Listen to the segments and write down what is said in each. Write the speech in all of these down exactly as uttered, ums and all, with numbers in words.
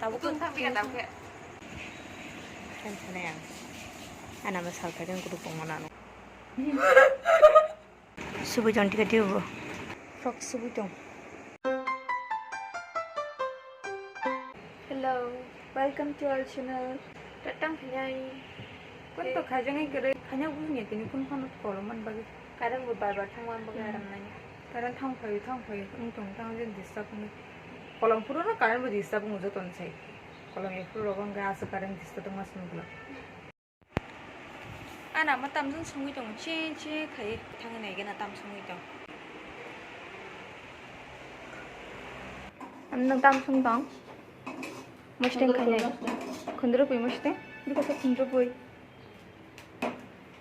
Abo khe wng thang phiya dam khe. Khen sanai ang. Ana ma sal phaikhe kudu tongma nang. Subui tong thika twibo. Frog subui tong. Hello, welcome to our channel. Tatang khainai. Kon to khajang ai kere khanya bu nya tini kun phano kolom man bagi. Current bo bar bar thang man bagi aram nai. Current thang phai thang phai wng tong tang jen disturb wng. Kolom phuru no current bo disturb wng joto ni sai. Kolom e phuru rogo wng ga aswk current disturb wng mas nugla. Ana ma tamjung songwi tongo, che che khai thangwi nai gana tam songwi tong. Am nang tam song tong? Mustang khai nai. Khundru pui mustang. Bika sa khundru pui.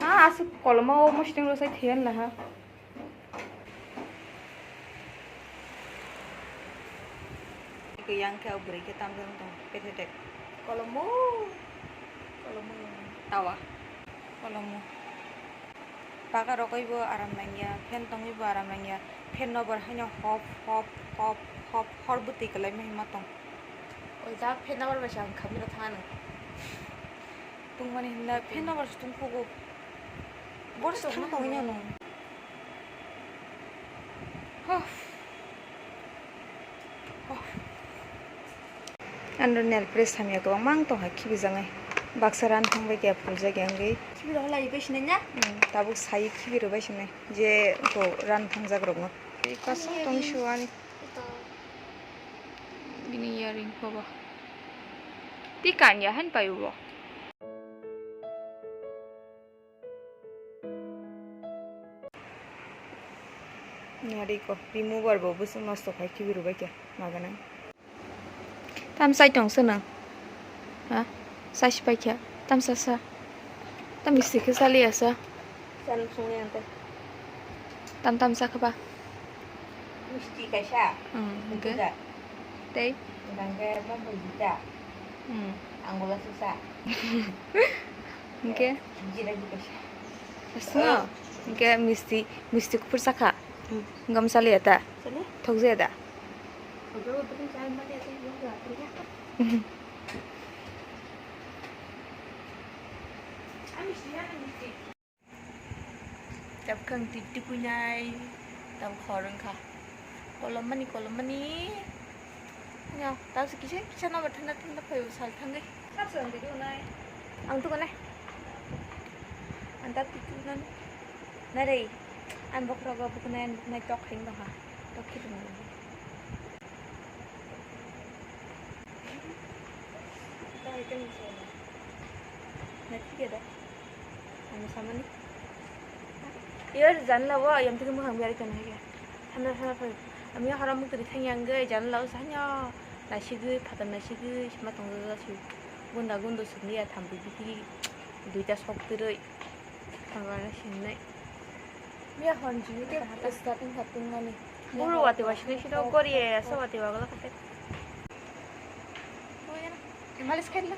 Ah, aswk koloma o mustang rosai thiyan laha. Kuyang khe o bwrwi khe tamjani tong, pethetek. Kolomo, kolomo. Tawa, kolomo. Paka rokoi bo aram nangya, fan tongwi bo aram nangya. Fan no bar haino hop, hop, hop, hop, hor bwtwi kwlai ma hinma tong. Oi da fan no bar bai sa ang khamiro thangano. Tungmani hinna fan no bar sa tungkhugo. Bor sa thang tongwi nang. Huh. Ano nail press hamya kwbangma wng tongkha khibijaknai. Baksa ran thangbai khe phuljak ya wngwi. Khibi rw lai bai sinai na? Hmm, tabuk sai khibi rwbai sinai. Je to ran thangjak rokno. Kasung tong suani. Bini earring kobo. Ti kanya han payu bo. Nari ko remover bo bwswk nosto khai khibi rwbai khe maganai. Tam sai tong swnang. Ha? Sai si pai khe. Tam sa sa. Tam bisi khe sali asa. Chan sungni ante. Tam tam sa khaba. Misti kaisa. Hmm, okay. Tei? Hingke bambo jita. Hmm. Angola sisa. Hingke? Jira jita kaisa. Asno? Hingke misti, misti kupur sakha. Hmm. Hingke msali eta? Sali? Thokje eta? Thokje eta, chai mali eta, yung ya, ya. Ami siya na misti. Tabuk ang twi twi kuinai, tabuk hor wngkha. Kolom mani, kolom mani. Nya, tabuk se kisa, kisa nobar thanda, thanda phaibo sal thangwi. Sab se ang video nai. Ang tuku nai. Ang tabuk twi twi kuinani. Narei, ang bokhorogo bukunai, ang bukunai tok khaing tongkha. Tok khe tongkha. Naithok ya da? Ang samani. Iyo janla o, ayam tiki mukhang biyari tong hai khe. Thanda thanda phai. Ami horo mukti thang yang ge janla o sanya. Nasigwi, phatar nasigwi, sima tong jaga si. Gunda gundo sumliya thambi biti. Duita sok tiroi. Thangana sinai. Miya hon jini te starting kha tungmani. Buru wati wa sini sini gori ya, so wati wa gala kate. Malis khaila.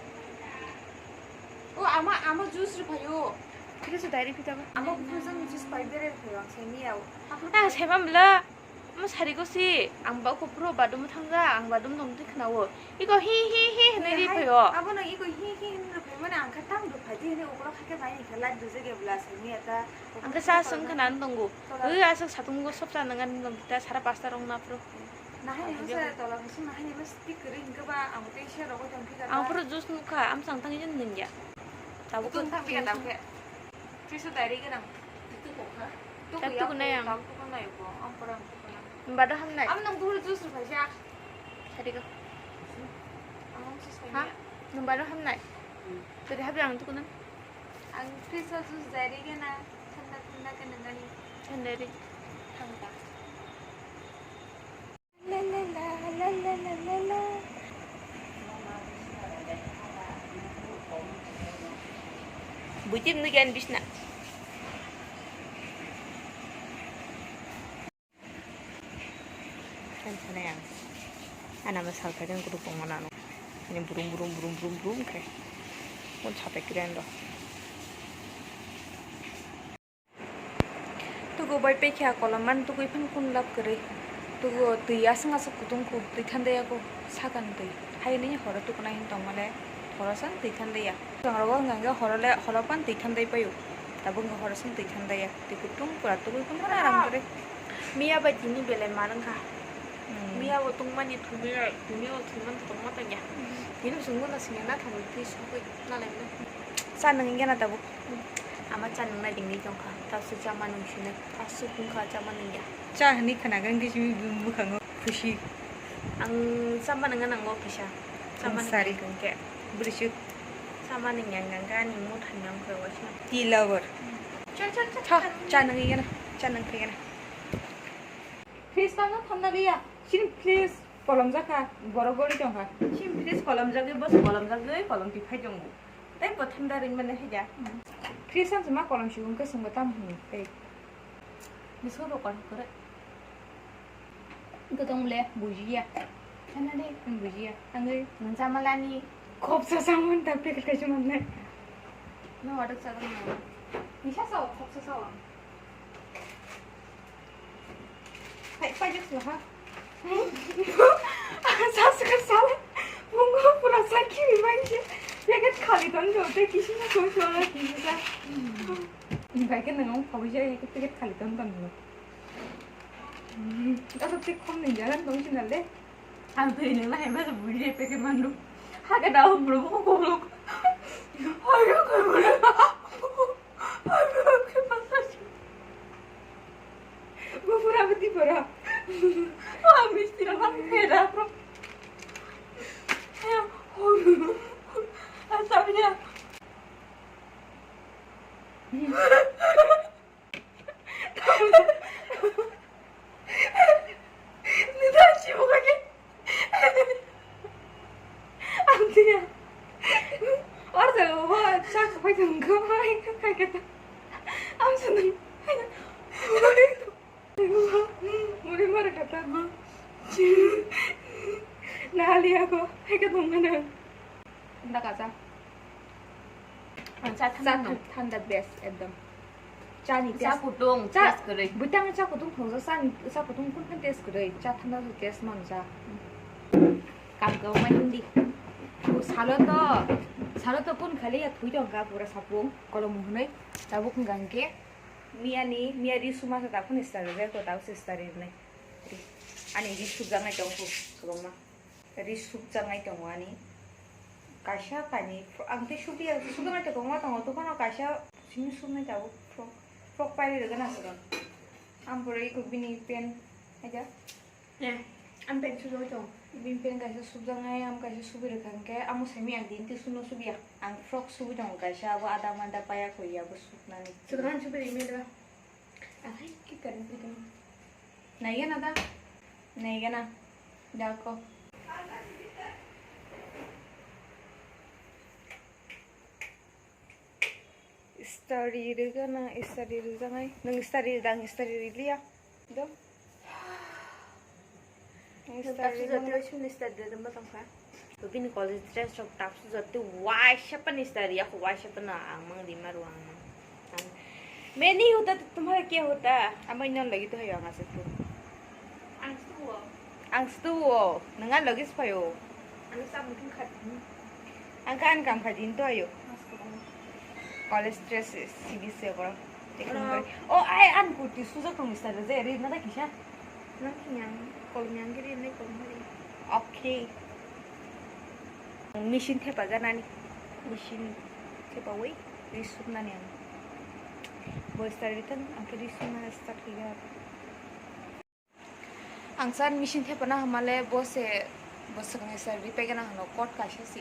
O ama, ama juice ri phayo. Kiri su diary pita ba. Ama bufru jang juice pai bere phayo ang sai miya. Ah, sai mamla. Omo sari ko si, ang ba uko puro badum thangja, ang badum tong twi khnawo. Iko hi hi hi hinwi ri phaio. Abo no iko hi hi hinwi ri phaio, mane ang khe tang do phai di hinwi ukolok hakhe bai ni khe light dujak ya bwla simi ya ta. Ang khe sa sung khna tongo. Wi aswk satung go sop cha nang ani tong ta sara pasta rong na phuru. Nahai ni sa tola phai sung nahai ni mas tik ri hingke ba ang tei se rogo tong thika. Ang phuru juice nukha, amsang tang jen nungya. Tabuk tong thang pika tang khe. Twiso diary gwnang. Tabuk tuku nai ang. Tabuk tuku nai ko. Ang pura ang tuku nai. Bado hamnai. Am nang buhur juice rw phaisa. Sari ko. Ang ang sis ha? Nung bado hamnai. Tadi habi ang tuku nai. Ang twiso juice diary gwnang. Thanda thanda gwnang ani. Thanda ri. Thanda. Buitim nugyan bisna. Kan sana yang. Ana ma salpai kan kudu pongona no. Ini burum burum burum burum burum kai. Pon sapai kira ndo. Tugu bai pekha kolom man tugui phan kun lab kwrwi. Tugo twi aswk aswk kutung kuk twi thandai yago sakani twi. Hai nini horo tukunai hin tongmale horo san twi thandai ya. Twrang rogo hwnka hwnkhe horo le horo pan twi thandai paio. Tabuk hwnka horo san twi thandai ya. Twi kutung pura tugui kutung aram kore. Miya bai tini belai manwngkha. Hmm. Miya bo tungmani thumwi thumwi o thumwi tongma tangya. Tini sungno singya na thangwi twi sokwi na laimano. Cha nang ingya na tabuk. Ama cha nang na dingni tongkha. Tabuk cha ma nung sinai. Aswk wngkha cha ma nung ya. Cha hwnwi khwnagrang di simi bwkhango khusi. Ang cha ma nang nango kisa. Cha ma nung sari. Hwnkhe. Bwrwi suk. Cha ma nung yang yang ani motha nyang khe waisa. Tea lover. Cha cha cha. Cha nang ingya na. Cha nang khe na. Fridge tangno thanna liya. Sini fridge kolomjak kha, borok gori tong kha. Sini fridge kolomjagwi, bos kolomjagwi, kolom tiphai tongo. Tei bo thanda ringmani hai da. Fridge ang ma kolom sibung khe sungbo tam hini tei. Bisko rok kolom kore. Gotong le bujiya. Kana de? Ang bujiya. Angwi. Nang chamalani. Khopsa samon ta packet kaisa mannai. No order chalang na. Nisa sao, khopsa sao. Hai, pajak sila ha. Sasukar sala. Bungo pura sakhi bai se. Packet khali ton jo te kisi na koi sala kisi sa. Bai ke nang phawi jai ke packet khali ton ton lo. Aro te khom ni jalan dong sina le. Ang twi nang na hai ma buri packet mandu. Hake da bro ko ko. Ayo ko bro. Bufura beti pora. Oh, misti na man pera pro. Asabnya. Nida chibo kake. Ang tiya. Or jaga bo chak pai thang ko, hai ka kai ka. Ang sanang. Muri mara kata. Nali ako, hai ka tong mana. Nda kaja. Ang cha thanda no. Thanda best ekdom. Chani cha kutung test kwrwi. Bwtang cha kutung phungo chani cha kutung kun khan test kwrwi. Cha thanda so test man cha. Kam ka ma hindi. Salo to, salo to kun khali ya thui tong ka pura sapung kolom hwnwi. Tabuk hwnka hwnkhe miya ni, miya ri suma sa ta phun start rwjak to tabuk se start rwnai. Ani ri sukjaknai tong khu kwbangma. Ri sukjaknai tongo ani. Kaisa kainwi fro-, ang tei sukya, sukjaknai tongo, ma tongo, dophano kaisa simi suknai tabuk frock, frock pairwi rwgwna swkang. Ang pore iko bini pen, haida. Eh, ang pen sukjagwi tongo. Bini pen kaisa sukjaknai, ang kaisa sukwi rwkha hwnkhe, amo simi ang din tei sukno sukya. Ang frock sukwi tongo kaisa, abo ada mada paya koi, abo suknani. Swkang sukwi rwmani ba? Athai ki karin pidung. Naigana da? Naigana. Dako. Istari rwgana, istari rwjanai. Nwng istari rwdang, istari rwliya. Do. Tapsu jati o sini start de damba tongkha. Bini college dress rok tapsu jati waisa pani start ya ko waisa pani ang mang di maru ang mang. Meni hota tumhara kya hota? Amai non lagi to hayo ang ase tu. Ang stu wo. Ang stu wo. Nanga lagi spayo. Ang sa mutum khat. Ang kan kam kha din to ayo. College dress sini se bro. Oh, ai an kurti sujak tong style je ri na da kisa. Nang kinyang kolmyang giri ne kolmari. Okay. Machine thepa ganani. Machine thepa wei ri suknani ang. Boy style ri thang ang ri sukna start kiya. Ang chan machine thepana hamale bo se bo swkang se ripegana hano kot kaisa si.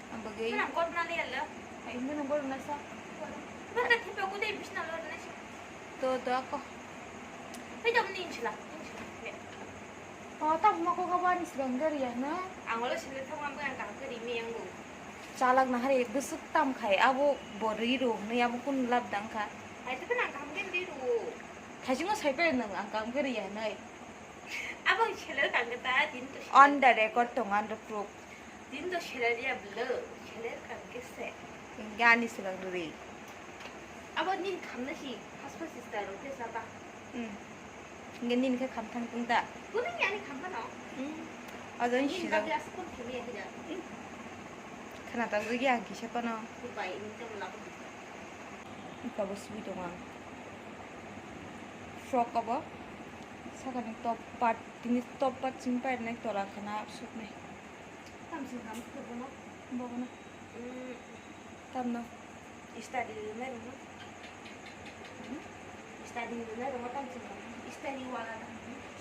Ang bagwi. Nang kot na le yalla. Ai, hindu nang bol na sa. Ba ta thepe ko dei bisna lo na si. To, to ako. Pe dam ni inchla, inchla. O, ta huma ko ka ba ni swkang gari ya na. Ang wala sile thang ang ang ka gari mi ang go. Chalak na hari bwswk tam khai abo bo rwi rw hwnwi abo kun lab dang kha. Hai to nang kam gen de rw. Thaisingo sai phai nwng ang kam khe riya hinwi. Abo ang seler kang khe ta, din to seler. On the record tong, on the proof. Din to seler ya bwlo, seler kang khe se. Gani swkang rwi. Abo nin khamna si, phas phas sister rok khe saba. Hmm. Hingke nini khe khamthang tong ta? Kunu ni ani khamphano. Hmm. Ojo ni sijak. Nini bagwi aswk phone khaimaya hida. Hmm. Khna ta gwi ya kisa phano. Bai, ini tamo labo. Ika bo sui tong ang. Frock obo. Sakani top part, tini top part simi pairnai tola khna suknai. Tamsing kham khurbo no. Bobo no. Hmm. Tamno. Study rwnai rwma. Hmm? Study rwnai rwma tamsing kamo. Study wala da.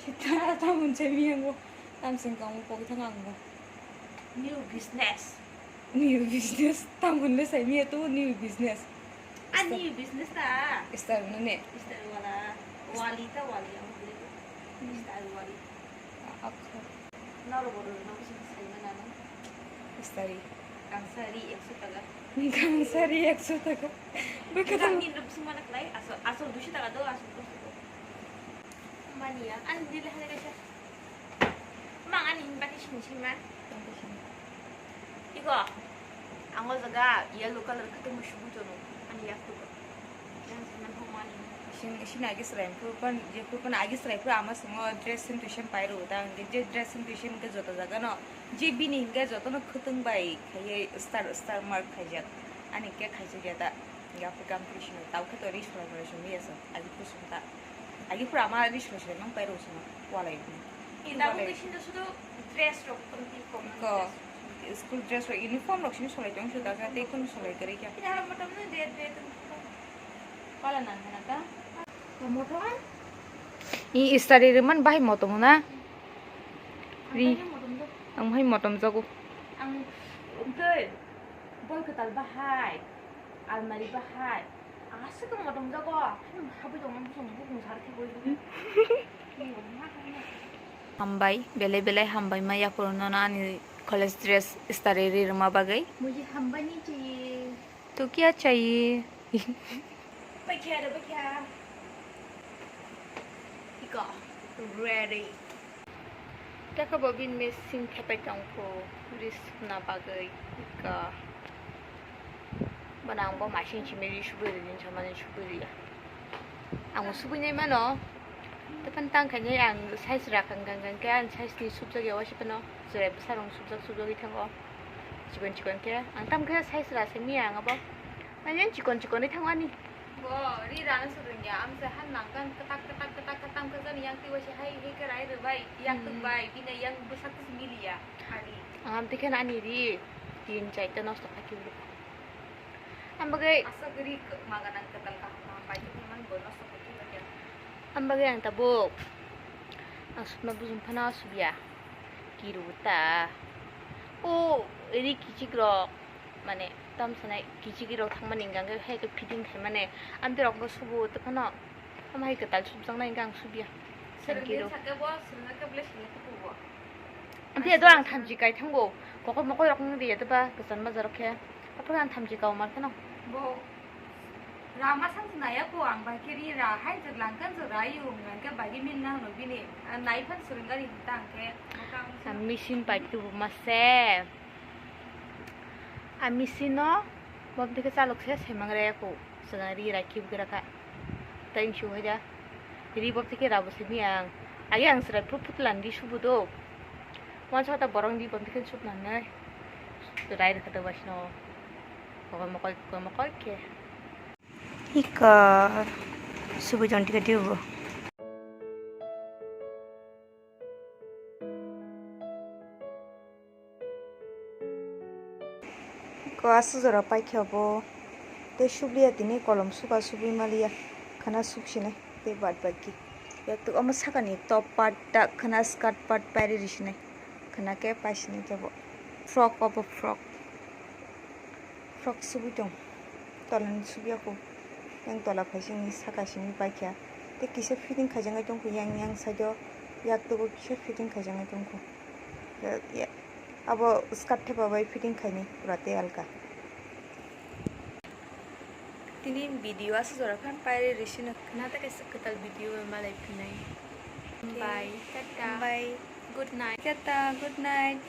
Sita tamon se miyango. Tamsing kamo pokithang angbo. New business. New business. Tamon le sai miya to new business. A new business ta. Study no ne. Study wala. Wali ta wali ang beli. Study wali. Akha. Noro bodo no sing sai mana no. Study. Kangsari ekso taka. Kangsari ekso taka. Bwkha. Kami rupsi mana klai, asal, asal duiso taka do, asal duiso do. Mani ya, ani dile hale kaisa. Mang ani hin bati sini sini ma. Iko, ang o jaga yellow color khe tongma subu tono, ani yak tugo. Yang sini phok mani. Sini, sini agi srai phu pan, je phu pan agi srai phu ama sungo dress sem tu sem pai ru ta, je dress sem tu sem ke joto jaga no. Je bini hingke jotono khwtwng bai khaiye star, star mark khaijak. Ani khe khaijak ya da. Hingke aphi kam kri sino tau khe to ri sora sora simi ya sa. Agi phu sung ta. Agi pura ama ri sora sora nang pai ro sino. Walai ni. Tabuk walai. Khe sini sudu dress rok tong ti kok. Ko. Dress. School dress rok uniform rok sini solai tong suda ka tei kun solai kari kya. Ini haram matam ni de de tong. Pala nang hana ta. Motom? I study rwman bahai motom na? Ri. Ang bahai motom jago. Ang, ungtwi, boi kwtal bahai, almari bahai. Ang aswk motom jago. Habwi tongma bwsong bukung sar khe boi boi. Hambai, belai belai hambai ma yaphuru nono ani college dress study ri rwma bagwi. Muji hambai ni chi. To kya chahiye? Paikha re, paikha. Iko, ready. Teka bo bini machine khepai tongkho, ri sukna bagwi. Iko. Bono ang bo machine simi ri subui ri din samani subui riya. Ang bo subui nai mano. Tepan tang khainai ang size rakang gang gang khe ang size ni subjak yawa si phano. Cherai bwsarok subjak subjagwi thango. Chikon chikon khe. Ang tam khe size ra simi ang abo. Mane chikon chikon wi thango ani. Bo ri rana swrwngya, amsa han nangkang kwtak kwtak kwtak kwtak kwtak kwchani yang twi waisa hai hai khe rai rwbai, yak Hmm. Twkbai, bini yang bwsak twi miliya. Ari. Ang amtwi khe ani ri tin chaita nosto kha khe. Ang bagwi aswk ri maga nang kwtal kaham kaham pai tongmani bo nosto kha khe. Ang bagwi ang tabuk ang sukna bujum phano subya. Kiru ta. O ri kichik rok. Mane, tam sanai kichigirok thangmani hingka khe hai khe fitting khaimani, amtwi rok bo subu tei phano, tamo hai kwtal subjaknai hingka ang subya. Swrwngni sakhe bo, swrwngni khe belai sini khe kubo. Amtwi do ang thamchi kai thango, kokoi mokoi rok wng riya tei ba kwcham bajar rok khe, aphuru ang thamchi kau mar kheno. Bo rama sang naya ko ang bai khe ri ra, hai jwk langkha jwk ra, yung langkha bai khe min nang no bini, nai phan swrwng gari hinta ang khe. Ang machine pai tubu ma se. A machine no bom tike chalok se semang re ko sega ri rai kib gra ka. Tei su haja ri bom tike rabo se mi ang agi ang sera phup phut lan di subu do. Wan sa ta borong di bom tike sup lan nai rai re kata wasno. Mokol mokol mokol mokol ke. Ika subu jon tike di bo. Ko aswk jora paikha bo. Tei subliya tini kolom suka subui maliya. Khana suksinai tei bad baki. Yaktuk omo sakani top part ta khana skirt part pairi risinai. Khana khe paisinai khe bo. Frock obo frock. Frock subui tong. Tolani subiya ko. Yang tola phaising ni saka simi paikha. Tei kisa fitting khaijaknai tongkho yang yang side o. Yaktugo kisa fitting khaijaknai tongkho. Ya, ya. Abo skirt thepa bai fitting khainai pura tei alka. Tini video aswk jora phan pairi risino khna ta kaisa kwtal video malai phinai. Bye. Tata. Bye. Good night. Tata. Good night.